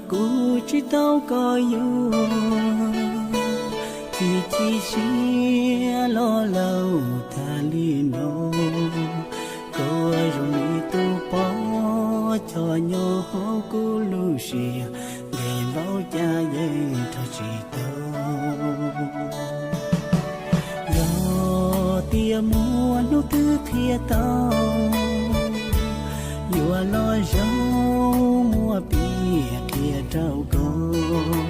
Kuv tsis tau koj yuav, tig chim siab los laus tas li no. Koj zoo li tus poj coj nyob hauv kuv lub siab, ntev npaum cas yeej rog tsis tau. Yog tias muaj hnub twg qhia tau, yuav los zoo muab piav qhia rau koj,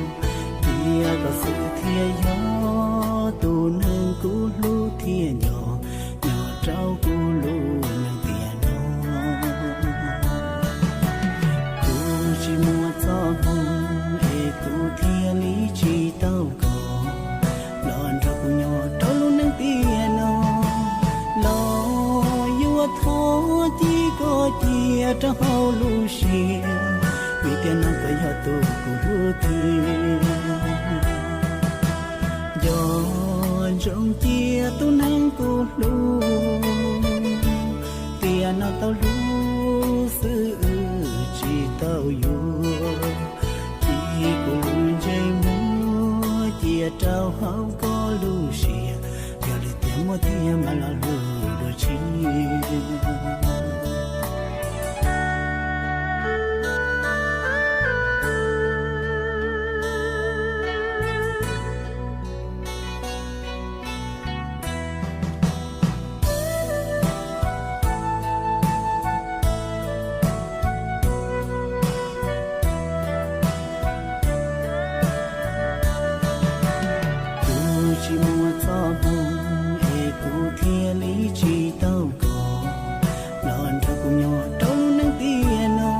tias koj xwb thiaj yog tus neeg kuv hlub thiab nco, nyob rau kuv lub neej tiam no. Kuv tsis muaj txoj hmoo es kuv thiaj li tsis tau koj los nrog kuv nyob rau lub neej tiam no. Los yuav thov cia koj cia rau hauv lub siab, vim tiam no koj yog tus kuv hlub tiag. Nco ntsoov cia tus neeg kuv hlub, tiam no tau hlub xwb tsis tau yuav. Cia kuv lub ntsej muag cia rau hauv koj lub siab, yog li tias muaj thiab mam los hlub dua tshiab. Kuv tsis muaj txoj hmoo es kuv thiaj li tsis tau koj los nrog kuv nyob rau lub neej tiam no.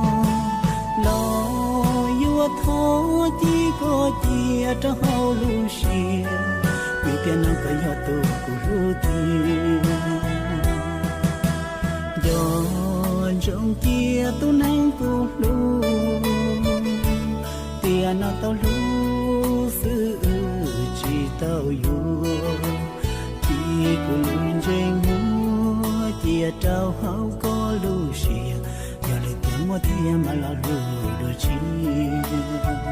Los yuav thov cia koj cia rau hauv lub siab, vim tiam no koj yog tus kuv hlub tiag. Nco ntsoov cia tus neeg kuv hlub, tiam no tau hlub xwb tsis tau yuav. Cia kuv lub ntsej muag cia rau hauv koj lub siab, yog li tias muaj thiab mam los hlub dua tshiab.